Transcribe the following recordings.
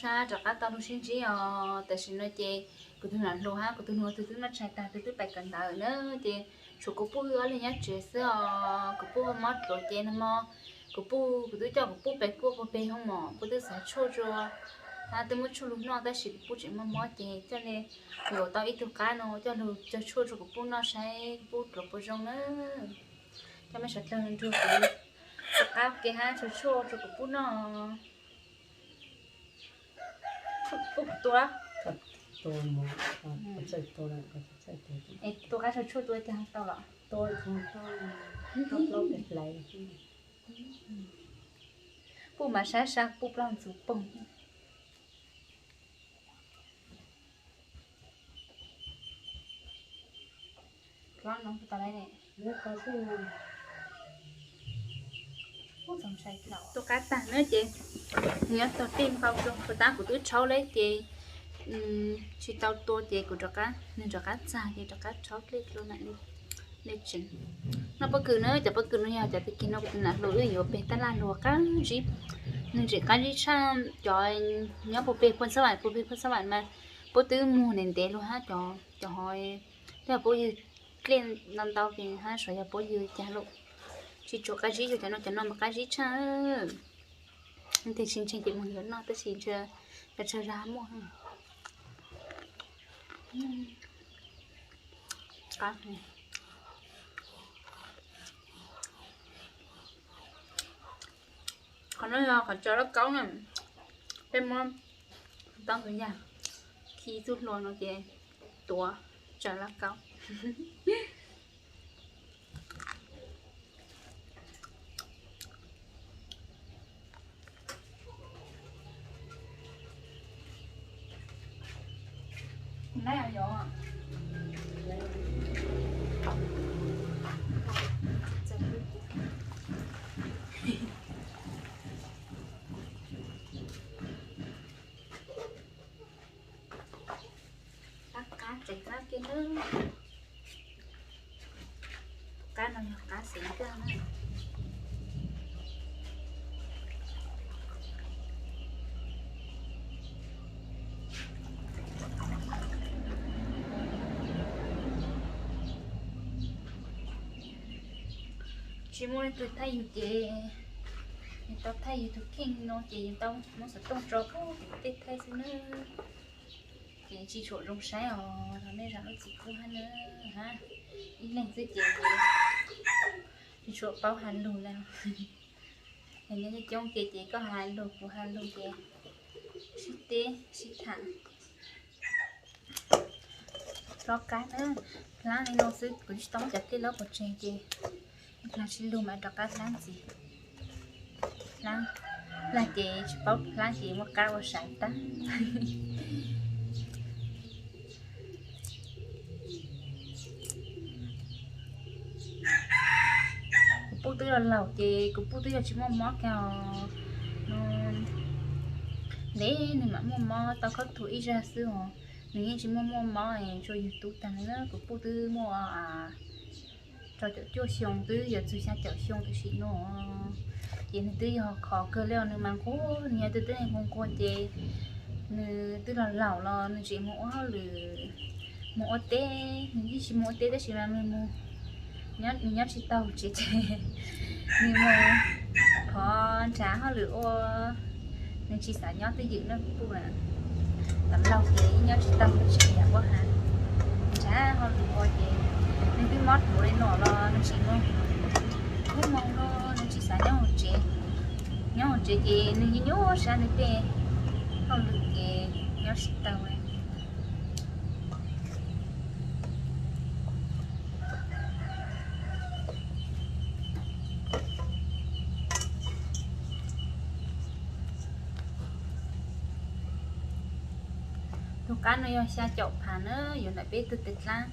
Sab rov qab tau lug sib ntsib os. Tam sim no ces kuv tus nam hluas hab kuv tus nus tus twb noj tshais tag, tus twb pais kawm ntawv na, ces tshuav kuv puj wb ob leeg nyob tsev xwb os. Kuv puj mob ruam ces nag hmo kuv puj, kuv twb coj kuv puj pem kuaj puag pem hoob mom, puj twb xav tshuaj rua, hab twb muab tshuaj lug noj tab sis kuv puj tseem mob mob ces coj le yuav tau ib tug qab no coj lug cog tshuaj rua kuv puj noj saib kuv puj ruam puas zoo na. Coj mej sawv dlawg nrug kuv rov qab ke hab cog tshuaj rua kuv puj noj. Puj tua, tua qab cog tshuaj tua tag tau los. Puj mas sab sab puj plaub ntxuv poog. Tua qab tag na ces nyob tog tej npau rua puag ta kuv twb rhaub lawm ces tsis tau tua ces kuv rov qab, nws rov qab txag ces rov qab rhaub dlej rua mam li tsev. Noj pob kws na, cov pob kws no yog cov tag kis no kuv tus nam hluas wb yuav peg tab laj luag qab zib, nws tseem qab zib tshaj cov nyob puag peg Phoj Xab Vam, puag peg Phoj Xab Vam mas puab twb muag ntev ntev lug hab cov, cov ho tej puab ywg dlej ntau ntau ces hab xyov yog puab ywg cas lawm, tsis tshua qab zib, yog cov no, cov no mas qab zib tshaj. Tes tsis ntseeg ces moog yuav noj tab sis ntshe cov tsawg zag muaj. Qhov no yog qhov tsaws lauj kaub na, peb muab tau tus yag khi txuj hlua no ces tuav tsaws lauj kaub. Qab qab tseem qab kiag na. Qab no yog qab xeev kawg na. Tsis muaj leej twg thaij yus ces yus tau thaij yus tus kheej no ces yus tau muab xov tooj tso pub tej thaij xwb na. Ces tsis tshua zoo saib os, thov nej zam lub txim pub hab na. Ib leeg xwb ces tsis tshua paub has lug na. Nyob coob coob ces, ces koj has lug kuv has lug ces sib teb sib tham. Hlob qab na, hlab li no xwb kuv tsis tau muab cov dlej lawm pov tseg ces ib plag sib lug mas rov qab hlab ntxiv. Hlab, hlab ces tsis paub hlab ces muab qab ua saiv tag. Kuv puj twb los laus ces kuv puj twb yog tsis muaj mob kag os. Ntev nws mam muaj mob tau khaub thuas ib zag xwb os. Nws yeej tsis muaj muaj mob es tsuas yug tub tag na. Kuv puj twb muaj rau caum cuaj xyoo, twb yuav txug xya caum xyoo tam sim no. Ces nws twb yog khov kawg li os, nws mas nquag, nws yog tus tib neeg nquag nquag ces nws twb los laus los nws tseem mus ua hauj lwm, mus ua teb, nws yeej tsis mus ua teb tab sis mas nws mus, nws nyob tsis tau tsev ces nws mus phov nrhav hauj lwm ua, nws tsis xav nyob twj ywm na kuv puj na. Tam laug ces nyob tsis tau tsev yam ua ha, nrhav hauj lwm ua ces nws twb mob ruam li no los nws tseem mus, ub moog no nws tsis xav nyob hauv tsev. Nyob hauv tsev ces nws nyuaj nyuaj sab nws tej hauj lwm ces nyob tsis tau. Tus qab no yog xya caum phav na, yuav ntawm peb tug tes dlaab.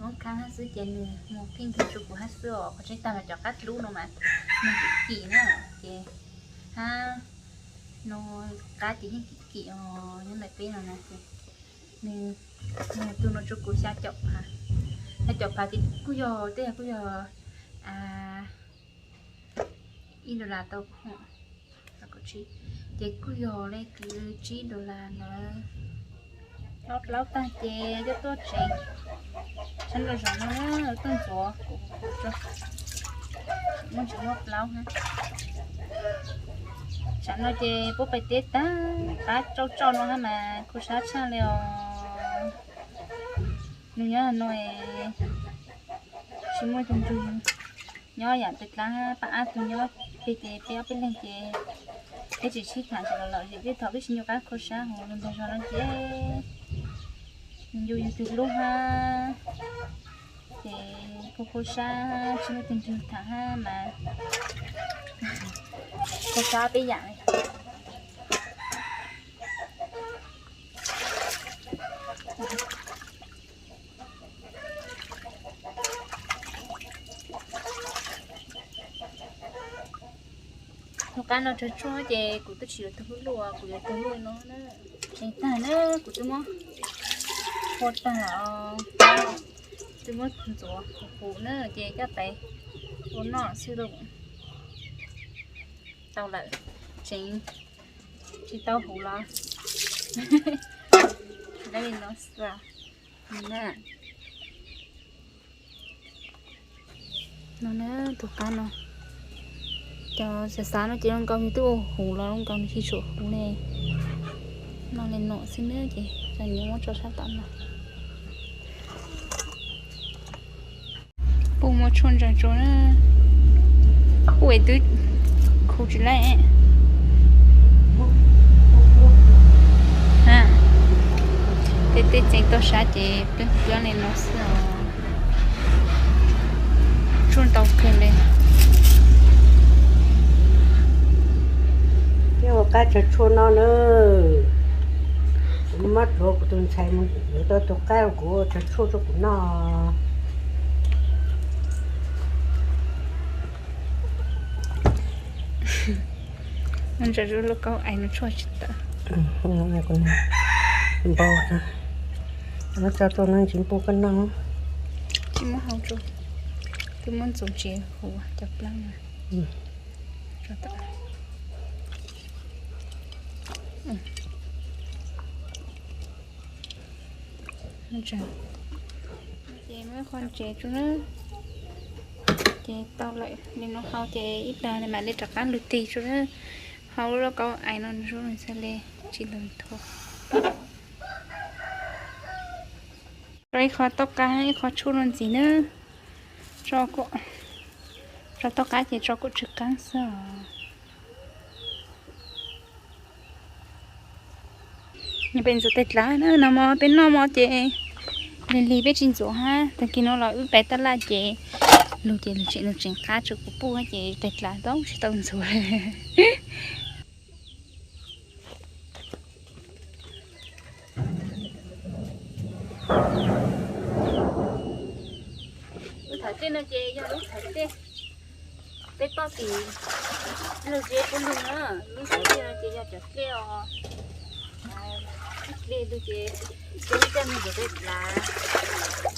Muab khaab hab xwb ces nws mus pheej kag rua kuv hab xwb os. Qhov tseeb tag mas cov qab dlub no mas nws kim kim na, ces hab no qab ces yeej kim kim os. Nyob ntawm peb no na ces nws, nws tus no rua kuv xya caum phav. Xya caum phav ces kuj yog tej yog kuj yog ib dollar tau, tau kaum tsib. Ces kuj yog li kwv tsib dollar ntawd. Ob plaub tag ces coj tuaj tsev. Sab nraum zoov no na, tuaj ntxuav kuv, muaj ntsis muaj plaub na. Tsam no ces puab pais teb tag, qab tsauj tsauj no hab mas kho sab tshaj li os. Nws nyob no tsis muaj tus nrug, nyob yam tes dlaab, pab ab tug nyob peg ces peb ob peb leeg ces peb tseem sib tham tsis los lom zem, tej thaum peb tsis nco qab kho sab hauv lub ntag zog no ces nws ncu yug twg lub hab ces kho kho sab tsis muaj tus nrug tham hab mas kho sab peb yam li. Tus qab no tsawg tshuaj ces kuv twb tsis yuav tug luj luj, kuv yuav tug luj no na. Tseev tag na, kuv twb muab phua tag os, twb muab ntxuav huv huv na ces coj pais ua noj xwb lauj. Tau lawm, tseev tsis tau huv los li no xwb na. No na, tus qab no, cov xav xav no ces zoo nkaus nws twb ua huv los zoo nkaus nws tsis tshua huv li. No li no xwb na ces txav nyob muab tso sab tom no. Puj muaj tshuaj ntsees tsuag na, puj es twb khu tsis laib. Tej tej txee toj sab ces peb pliab li no xwb os. Tshuaj ntau kawg li. Peb ua qab tsawg tshuaj no na. Kuv muab dluav kuv tus ntxhais mus yuav tau tus qab kuv ua tsawg tshuaj rau kuv noj. Ntsa zuj lub kaub ais no tshuaj tsis tawm. Npau, muab tso rau no ntsis npau koj noj. Tsis muab hau rau, twb muab ntxuav tsis huv cov plaub no. Ces muab qhov ntsev tsuag na, ces tau lawm li no hau ces ib plag mam li rov qab lug tig tsuag na. Hau lub kaub ais no nws zoo nws xws li tsis lug thua. Tso ib qho toj qab ib qho tshuaj no ntxiv na. Tso toj qab ces tso kom tsw qaab xwb os. Peb ntxuav tais dlav na, no mog peb noj mog ces lig lig peb tsis ntxuav hab. Tag kis no los wb pais taj laj ces lug ces lug tseem, lug tseem qab tsuas kuv puj ces tais dlav tau tsis tau ntxuav. Lub thawv tej no ces yog lub thawv tej peb poj tim lug zeb peb lug na. Lub thawv tej no ces yog cov dlej os. Dlej lug ces peb coj mus ntxuav tais dlav,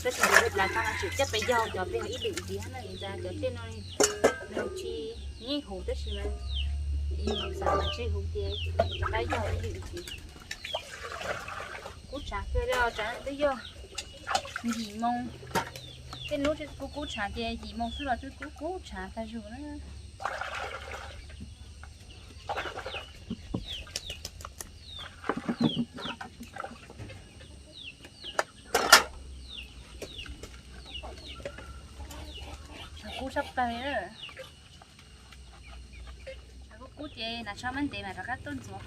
peb tsis ntxuav tais dlav tag no tseem coj pes yog cov peb ib lwm ntxiv na. Ntxa cov dlej no nws tsis yeej huv tab sis mas yus xav mas tsis huv ces rov qab yog ib lwm ntxiv. Kub tshav kawg li os, tsam twb yog yim moo, tej hnub kub kub tshav ces yim moo xwb los twb kub kub tshav tag zug na. Tshav kub tshaj plaws li. Tshav kub kub ces hnav tsho mab ntev mas rov qab tuaj ntxuav.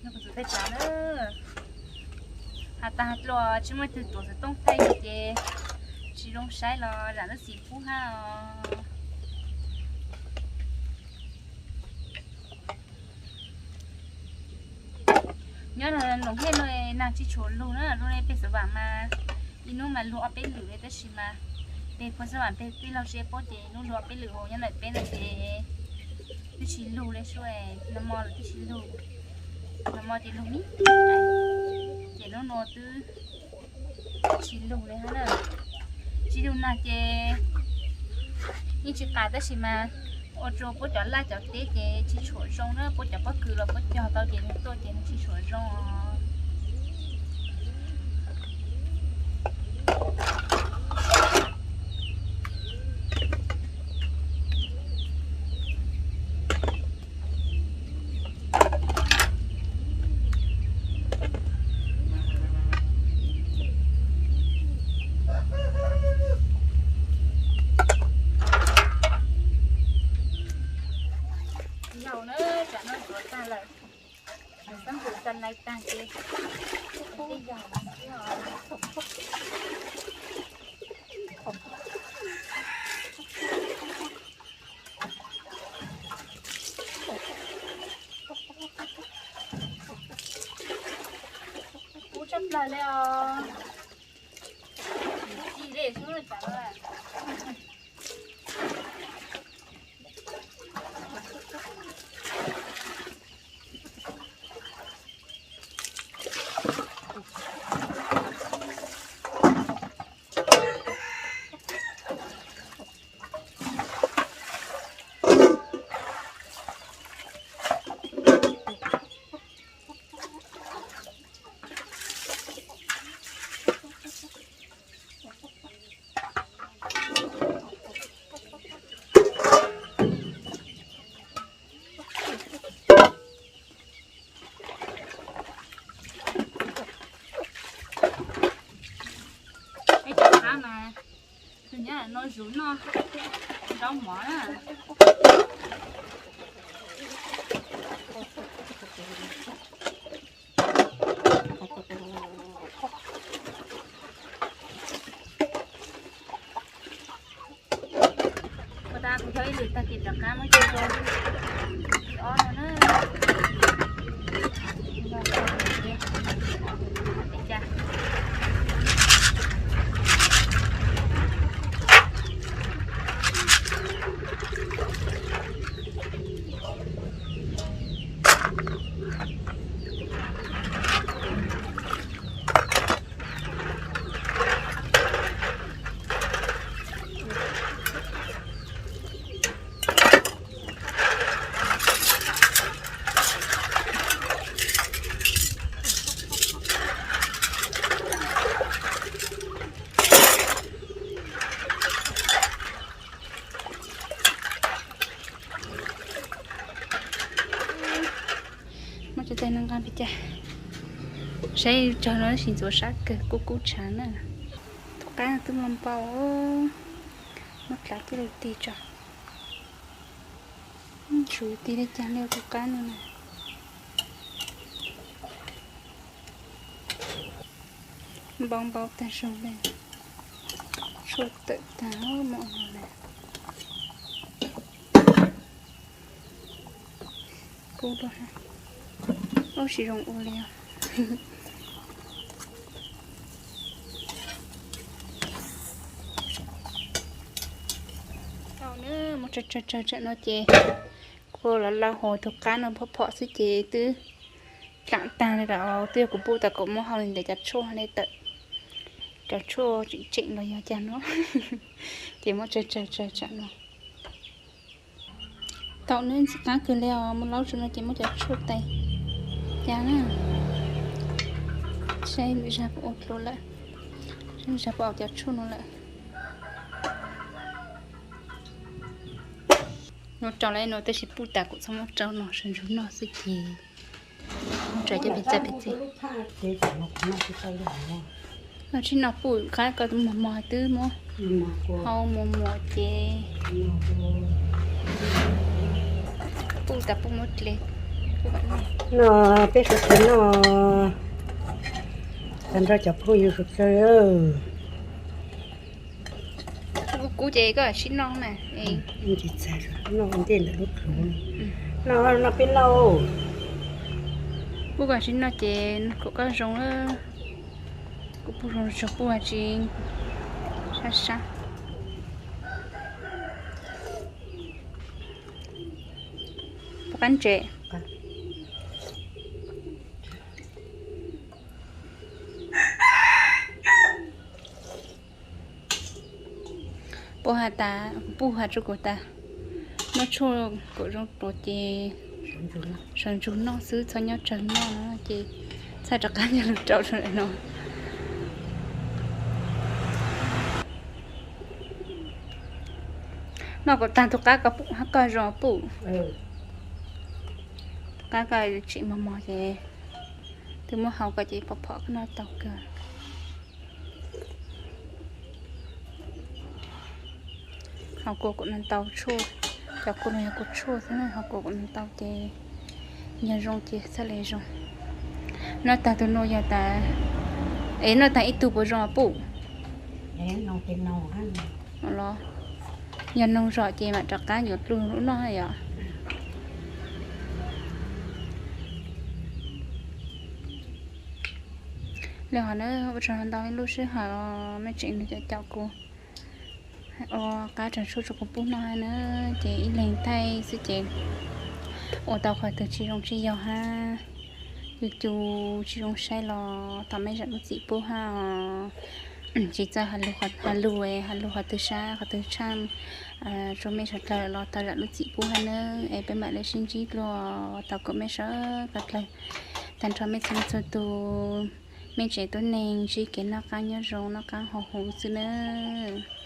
Yog kuv ntxuav tej tshav na, has tas has dlua tsis muaj tug tuav xov tooj thaij yus ces tsis zoo saib los zam lub txim pub hab os. Nyob Loos Hej no nag tsis tshua lug na, lug li peg Xov Vam mas ib hnub mas lug ob peb lwm li tab sis mas peg Phuv Xov Vam peg tij laug Siab Paub ces hnub lug ob peb lwm hauv. Nyob ntawm peb no ces twb tsis lug li sub, nag hmo los twb tsis lug, nag hmo ces lug me me, ces hnub no twb tsis lug li hab na. Tsis lug nag ces yeej tsis qas tab sis mas Ua rau puab cov laj cov teb ces tsis tshua zoo na, puab cov pob kws los puab cog tau ces nws tuaj ces nws tsis tshua zoo os. Yog na, tsam no tsuav tag lawm, xab npum xa nai tag ces tej yog xwb os. Kub tshaj plaws li os. Ci li xwb na. Ib cov qab mas nyob no zuv noj zaub mov na. Ua tas kuv thaij ib lwm tag kis rov qab muab coj rau ob no na. Muab cov tais no nqa pem cas, saib tsawg no tab sis ntxuav sab kawg, kub kub tshav na. Tus qab no twb muaj npau, muab dlav coj los tig tso. Tsum tig li cas li tus qab no na. Npau npau tag zog li, tshuaj tawm tag mom no na. Kub dua, ub tsis zoo ua li os. Tau na, muab tsawg tsawg tsawg tsam no ces kuv los laus hauv tus qab no phom phom xwb ces twb dlaam tag li lawm. Twb yog kuv pub tas kom muab hau li ntawd cov tshuaj li tawm, cov tshuaj tseem tseem los yog cas no, ces muab tsawg tsawg tsawg tsam no. Tau na, ntxim qab kawg li os, muab laub tso no ces muab cov tshuaj tais cas na. Saib lwm zag puas ua dua lawm, saib lwm zag puas au cov tshuaj no lawm. Nws rau lawm no tab sis pub tas kuv txhob muab rau no, sawv ntsug noj xwb ces muab rau cov pem txaj pem txej. Tsis no pub qab ko mos mos twb muab hau mos mos ces pub tas pub muab dle. No peb suav txhua noj tag nrho cov phooj ywg sawv daws. Kub kub ces koj sib noj na. Ntsis txag noj ntej ntawm lub plhuv. Noj noj peb noj. Pub koj sib noj ces kom koj zoo. Kuv pub zoo tsuag pub tsis sab sab. Pub qab ntses. Pub has tas, pub has tso kuv tas. Tshuaj kom zoo ruas ces sawv ntsug noj xwb, txhob nyob tsawg noj na ces txhaj rov qab nyob lug rau sawv daws no. Noj kom tag tus qab ko pum hab koj zoo puj. Tus qab ko tseem mos mos ces twb muab hau ko ces pom phom koj noj tau kawg. Hau kua kuv noj tau tshuaj, cov kua no yog kua tshuaj xwb, hau kua kuv noj tau ces yog zoo ces txhaj le zoo. Noj tag tus no yog tas, es noj tag ib tug puas zoo puj? Los, yog noog zog ces mam rov qab yuav dlua lub noj yom. Li hov na, ua tsaug ntau ib lub sij hawm mej tseem nrog caum kuv ua qab tsav tshuaj rau kuv pub noj na, ces ib leeg thaij xwb ces ua tau qhov twg tsis zoo tsis yog hab, cus cus tsis zoo saib los thov mej zam lub txim pub hab os. Tsis txawj has lug, has lug has lug qhov twg sab qhov twg tshaj rua mej sawv dlawg los thov zam lub txim pub hab nawb, es peb mam le sib ntsib dlua. Thov kom mej sawv dlawg tag nrho mej txhua txhua tus, mej tsev tuab neeg ntsib kev noj qaab nyob zoo noj qaab haus huv xwb nawb.